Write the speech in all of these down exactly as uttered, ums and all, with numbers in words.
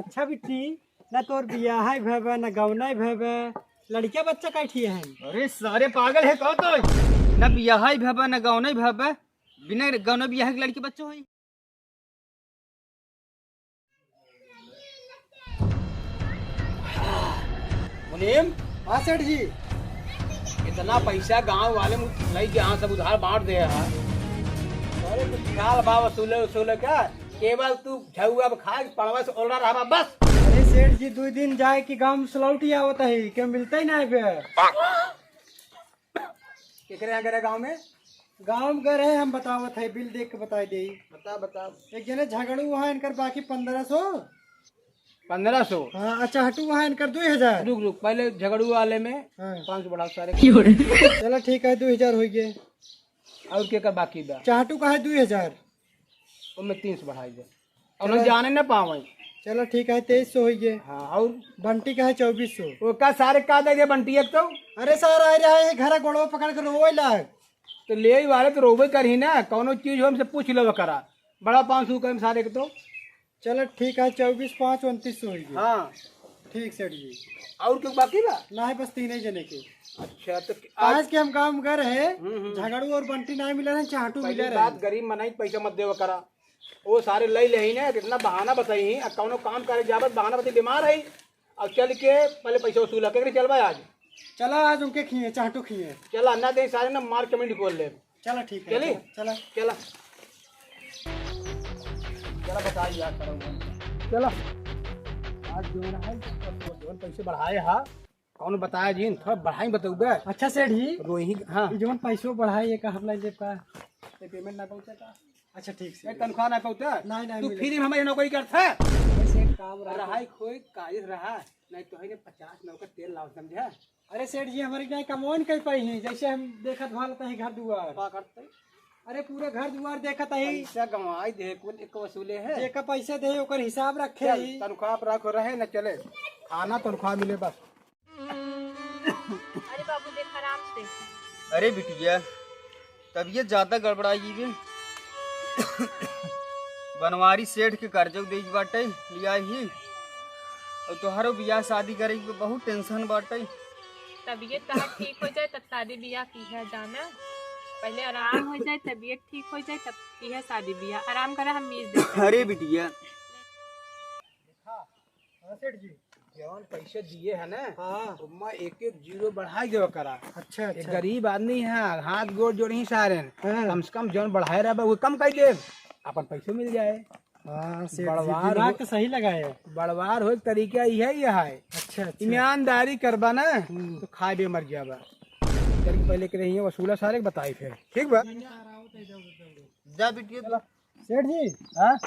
अच्छा बिट्टी, ना तोर बियाह भवा, ना गौना भवा, लड़किया बच्चा काहे ठिए हैं? अरे सारे पागल है कहो तो, ना बियाह भवा, ना गौना भवा, बिना गौना बियाह के लड़की बच्चा होई? मुनीम। हाँ सेठ जी। इतना पैसा गांव वाले मुझ लई के यहाँ सब उधार बांट दे है। अरे कुछ ख्याल बा वसूले वसूले का? केवल तू झउआ खा के पड़वा से ओलरा रहा बस। अरे सेठ जी, दो दिन जाए कि गांव में से लौट ही आवत है, क्यों मिलता ही ना है फिर। केकरे यहाँ गए रहे गाँव में? गाँव में गए रहे, हम बतावत है, बिल देख के बताई देई। बता, बता। एक जने झगड़ू वहाँ इनकर बाकी पन्द्रह सौ। पन्द्रह सौ? हाँ, अच्छा, हटू वहाँ इनकर दुई हजार। रुक, रुक, पहले झगड़ू वाले में हाँ। पाँच सौ बढ़ाओ सारे। चला ठीक है, दुई हजार होइ गए। और के का बाकी बा? चाहटू का है दुई हजार। ओमे तीन सौ बढ़ाई दे। और चलो। हम जाने ना पावे। चलो ठीक है, तेईस सौ होइ गए। हाँ, और? बंटी का है चउबीस सौ। ओका सारे का दे दे बंटी एक तो? अरे सार, आए रहा है घर गोड़वा पकड़ के रोवे लाग। तो ले वाले तो रोवे करही ना, कौनो चीज हो हमसे पूछ लेवे करा। बड़ा पाँच सौ कम सारे के तो। चलो ठीक है, चउबीस पाँच उनतीस सौ होइ गए। हाँ। ठीक सेठ जी। और क्यों बाकी बा? ना है, बस तीन ही जने के। अच्छा, तो आज आज के हम गाँव में गए रहे, हम्म, हम्म। झगड़ू और बंटी ना मिले रहे, चाहटू पहली मिले रहे। बात, गरीब मनाई पैसा मत देवे करा। वो सारे लई लेही ना, कितना बहाना बताई, आ कौनो काम करे जावत बहाना बताई, बीमार है, और चल के पहले पैसा वसूला, केकरे चलबा आज? चला आज उनके खिए, चाहटू खिए। चला, ना दे सारे ना मार चमड़ी निकोल ले। चला ठीक है, चली? चला, चला। चला। चला बताई यार, करो। चला। आज जो है, जौन पैसे बढ़ाए हा, कौन बताया जिन, थोड़ा बढ़ाई बतौबे। अच्छा सेठ जी, रोही, हाँ। ई जौन पैसो बढ़ाए, ये का हम नहीं देब का? ये पेमेंट ना पहुंचा का? अच्छा ठीक से। ये तनख्वाह ना पहुंचा? नहीं, नहीं तू मिले। फ्री में हमारी नौकरी करता है? ऐसे एक काम रहा। रहाई खोई कायदे से रहा, नहीं तो है ने पचास नौ का तेल लाओ, समझा? अरे सेठ जी, हमारी नहीं कमौन कर पाई है, जैसे हम देखत भालत है घर दुआर। का करते? अरे पूरा घर दुआर देखत है। पैसा गंवाई दे, कुल एक वसूले है। जेका पैसा दे, ओकर हिसाब रखे चल, ही। तनख्वाह पर रखो, रहे न चले, खाना तनख्वाह मिले बस। अरे बाबू, देख आराम से। अरे बिटिया, तबीयत ज्यादा गड़बड़ाई गई बे। बनवारी सेठ के कर्जो दे बाटे, लिया ही। और तोहरो बियाह शादी करे के बहुत टेंशन बाटे। तबीयत तहार ठीक हो जाए, तब शादी बियाह की है जाना। पहले आराम हो जाए, तबीयत ठीक हो जाए, तब की है शादी बियाह। आराम करा, हम मीज देते हैं। अरे बिटिया, हाँ, सेठ जी। जवन पैसे दिए है ना, हाँ। ओमा एक एक जीरो बढ़ाई देवा करा। अच्छा, ये अच्छा। गरीब आदमी है, हाथ गोड़ जोड़ी सारे। हाँ। कम से कम जवन बढ़ाए रहा, वो कम कर दे, अपन पैसो मिल जाए। हाँ, सेठ जी, बड़वार दिमाग हो, तो सही लगाए। बड़वार हो एक तरीका यह है, यह है। अच्छा, अच्छा। ईमानदारी करबा ना, हम्म। तो खाए बे मर जाबा। चल, पहले के रही है, वसूला सारे के बताई फिर। ठीक बा? जा बिटिया, चला। सेठ जी, हाँ?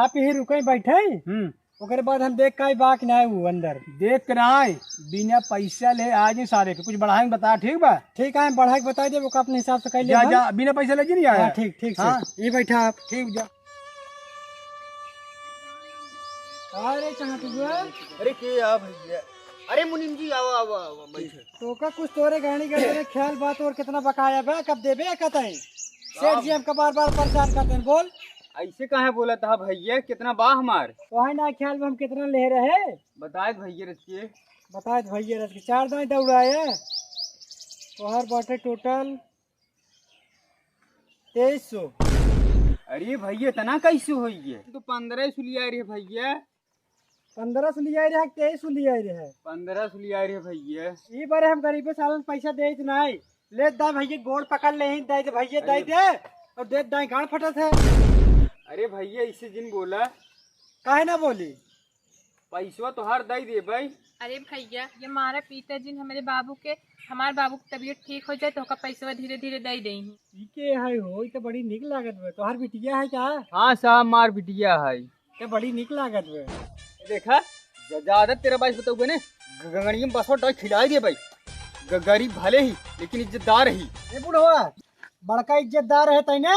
आप यही रुके बैठे, हम्म। ओकरे बाद हम देख के आई बा कि ना वो अंदर। देख के ना आए, बिना पैसा ले आज ही सारे के कुछ बढ़ाए के बता, ठीक बा? ठीक है, हम बढ़ाए के बता देब, ओका अपने हिसाब से कर लेब जा, हम। जा, बिना पैसा ले जी नहीं आया। हाँ, ठीक, ठीक से। हाँ। ये बैठा आप। ठीक, जा। अरे, कहाँ तू हुआ? अरे, के आ भैया? अरे, मुनीम जी, आओ, आओ, आओ, बैठे। तो का कुछ तोरे गाड़ी का तोरे ख्याल बात और कितना बकाया बा, कब देबे, कतई? सेठ जी हमका बार बार परेशान करते हैं, बोल। ऐसे काहे बोलत हा भैया, कितना बा हमार? तोहाई ना ख्याल में हम कितना ले रहे? बताए भैया रच के। बताए भैया रच के, चार दाई दौड़ाए, तोहार बाटे टोटल तेईस सौ। अरे भैया, इतना कैसे होइए? तो पन्द्रह सौ लिया रहे भैया। पन्द्रह सौ लिया रहे, तेईस सौ लिया रहे। पन्द्रह सौ लिया रहे भैया। ई बारे हम गरीबे सालन पैसा देत नाई। ले दा भैया, गोड़ पकड़ ले ही, दे दे भैया, दे अरे। दे। और दे दाई गांड फटत है। अरे भैया, इसे जिन बोला। काहे ना बोली? पैसवा तोहार दे दे भाई। अरे भैया, ये मारा पीटा जिन हमारे बाबू के, हमार बाबू की तबीयत ठीक हो जाए तो ओका पैसवा धीरे धीरे दे देही। ई के है हो? ई तो बड़ी निक लागत बा। तोहार बिटिया है का? हाँ साहब, मार बिटिया है। ते बड़ी निक लागत बे। देखा, ज-, ज्यादा तेरा बाइस बताऊबे ने, ग-, गंगड़िया में बसवा डाल खिलाई दे भाई। ग-, गरीब भले ही, लेकिन इज्जतदार ही। ए बुढ़वा, बड़का इज्जतदार है तैने,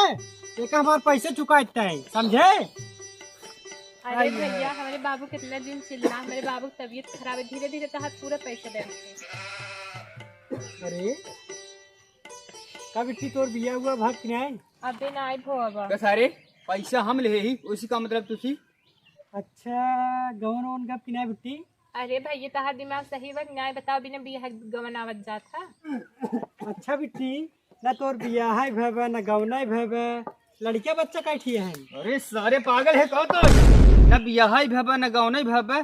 एक हमार पैसे चुका इतना है, समझे? अरे अरे। भैया, हमारे बाबू कितना दिन चिल्ला, हमारे बाबू की तबीयत खराब है, धीरे धीरे तो हाथ पूरा पैसे दे देते। अरे, कब इतनी तोर बिया हुआ भाग के नहीं? अबे ना आई भो अब। का सारे पैसा हम ले ही, उसी का मतलब तुसी? अच्छा, गवन ओवन गब कि नाहीं बिट्टी? अरे भइया, तहार दिमाग सही बा कि नाहीं, बताओ, बिना बियाह गवन आवत जात हा? अच्छा बिट्टी, ना तोर बियाह भवा, ना गवना भवा, लड़किया बच्चा काहे ठिया है? अरे सारे पागल है कहो तो, ना बियाह भवा, ना गवना भवा,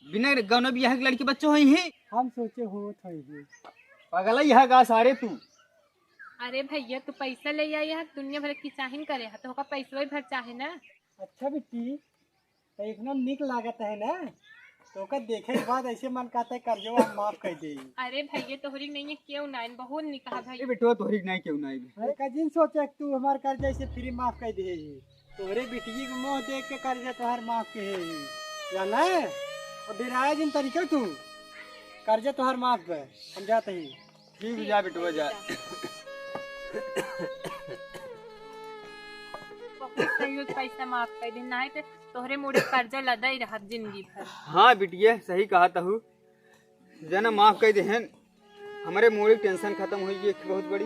बिना गवना बियाह के लड़की बच्चो होई ही। हम सोचे होत होई ही। पागल ही है का सारे तू? अरे भइया, तू पैसा ले आई है, दुनिया भर की चाहिन करे है, तो ओका पैसवे भर चाहे ना। अच्छा बिट्टी, तो इतना निक लागत है ना, तो ओका देखे के बाद ऐसे मन कहता है कर्जवा हम माफ कर दे। अरे भइया, तोहरी नहीं है, क्यों ना, बहुत निक है ए भइया। बेटवा, तोहरी नहीं क्यों ना आइबे? अरे का जिन सोचे कि तू हमार कर्जा ऐसे फ्री माफ कर दे ही। तोहरे बिटिया के मुंह देख के कर्जा तोहार माफ के है ही। जाना है? अब डेराए जिन तरीका तू। कर्जा तोहार माफ बे। हम जाते ही। ठीक जा बेटवा, जा। बहुत सही हो, पैसा माफ कर दे, नाहीं तो तोहरे मुड़े कर्जा लदा ही रहब जिंदगी भर। हाँ बिटिया, सही कहा तहू, जना माफ कर देहन, हमरे मुड़े टेंशन खत्म होई गई एक बहुत बड़ी।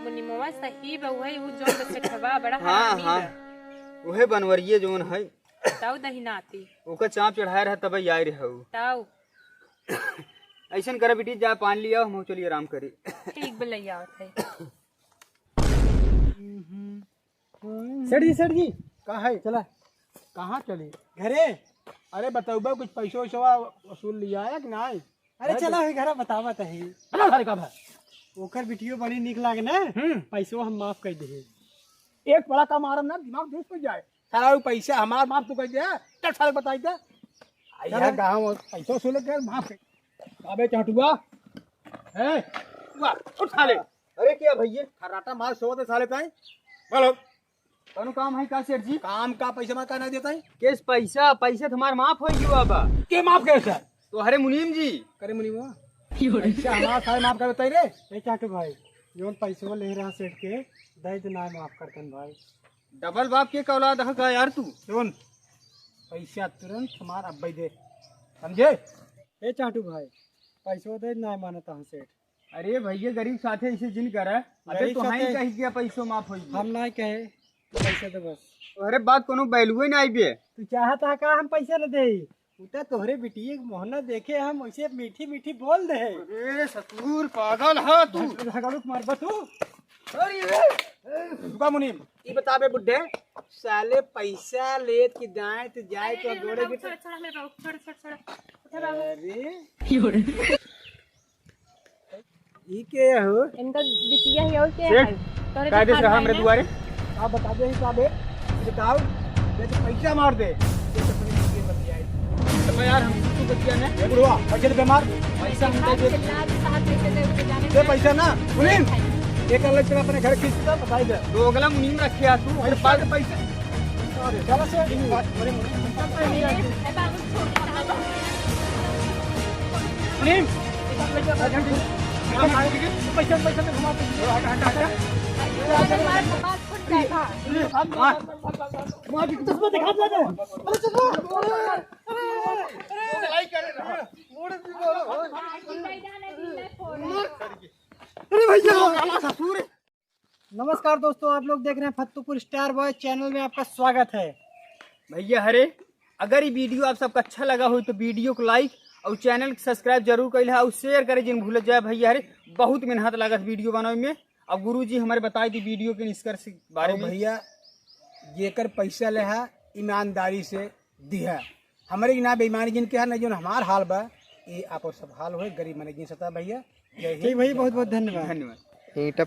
मुनिमवा सही बा, वही उ जौन बसेठवा बड़ा हाँ, हरामी हाँ। बा। उहे बनवरिये जौन है। ताऊ दहिनाती। ओकर चाँप चढ़ाए रहा तब आए रहे हो। ताऊ। ऐसन करा बिट्टी, जा पानी लिया, हम चलिए आराम करी। ठीक बा, ले आवत है। सेठ जी, सेठ जी। का है? चला। कहाँ चली? घरे। अरे बतौबा, कुछ पैसो वैसवा वसूल लिया है कि नाहीं? अरे अरे चला, तो हुई घरा बतावत है। चला घर का भाई। ओकर बिटियो बड़ी निक लागे ना, हम्म। पैसो हम माफ कर दे। एक बड़ा का मारम ना, दिमाग तेज पड़ जाए। साला वो पैसा हमार माफ तू कर दे, चल साले बताई दे। आई चल। है गाँव, पैसो वसूल के माफ कर। अबे चटुआ, ए, उआ, उठ साले। अरे क्या भइया? खर्राटा मार सोवत है साले ताई। बोलो। कौनो काम है का सेठ जी? काम का, पैसा मार का ना देता है? केस पैसा, पैसा तुम्हार माफ हो गया बा। के माफ करे सर? तोहरे मुनीम जी। करे मुनीम बा? पैसा हमार सारे माफ कर बताई रे। ए चाटू भाई, जौन पैसवा ले रहा सेठ के, दे दे ना माफ करतन भाई। डबल बाप के औलाद है का यार तू? सुन, पैसा तुरंत हमार अब्बे दे, समझे? ए चाटू भाई, पैसवा दे ना मानता हूँ सेठ। अरे भइया, गरीब साथे ऐसे जिन करा। अबे गरीब तो हाँ ही साथे कही गया पैसो माफ होई गया। हम ना कहे, पैसा दे बस। अरे बात कोनो value ही ना आई बे। तू चाहता है का हम पैसा न दे? उ त तोहरे बिटिया के मोहना देखे हम वैसे मीठी मीठी बोल दे। अरे ससुर पागल है तू। झगड़ू मार बा तू। अरे रे। रुका मुनीम। ई बताबे बुड्ढे, साले पैसा लेत कि जाए तो जाए अरे, तो अरे, गोड़े बाबू, गिर छोड़, छोड़, मेरे बाबू, छोड़, छोड़, छोड़। उठा बाबू। अरे। ई के हो? इनका बिटिया ही और के सेठ, है? तोरे कायदे से रहा हमरे दुआरे। आप बता दे हिसाब है। बताओ, ये तो पैसा मार दे। ये तो अपने लिए बतियाए। तो यार, हम तू बतिया ने। ए बुढ़वा, पैसे दे मार। पैसा हम दे दे। चिल्ला के साथ लेके दे, उसे जाने दे दे। पैसा ना, सुनील। एक अलग तरह अपने घर खींच के बताई दे। दो अगला मुनीम रखे आ तू, अरे पैसा बात दे। पैसा। अरे, चलो से, अरे, अरे, बाबू, छोड़ दे। मुनीम, पैसा, पैसा में घुमा दे। हटा, हटा, हटा। अरे, मार, मार, मार, मार, मार, चश्मा दिखा दे। अरे, चलो। अरे, अरे, अरे भैया। नमस्कार दोस्तों, आप लोग देख रहे हैं फत्तूपुर स्टार बॉय चैनल में, आपका स्वागत है। भैया हरे, अगर ये video आप सबका अच्छा लगा हो तो video को like और channel को subscribe जरूर कर ले और share करे जिन भूल जाए। भैया हरे, बहुत मेहनत लागत video बनावे में। अब गुरु जी हमारे बताए दी video के निष्कर्ष के बारे और में। भैया, जेकर पैसा ले है, ईमानदारी से दिहा। हमरे की ना बेईमानी जिनके है, ना जो हमार हाल बा, ये आप सब हाल होए, गरीब मने जिन सता भैया। जय हिंद, ठीक भैया, जय बहुत बहुत भारत। धन्यवाद। धन्यवाद। ईंटा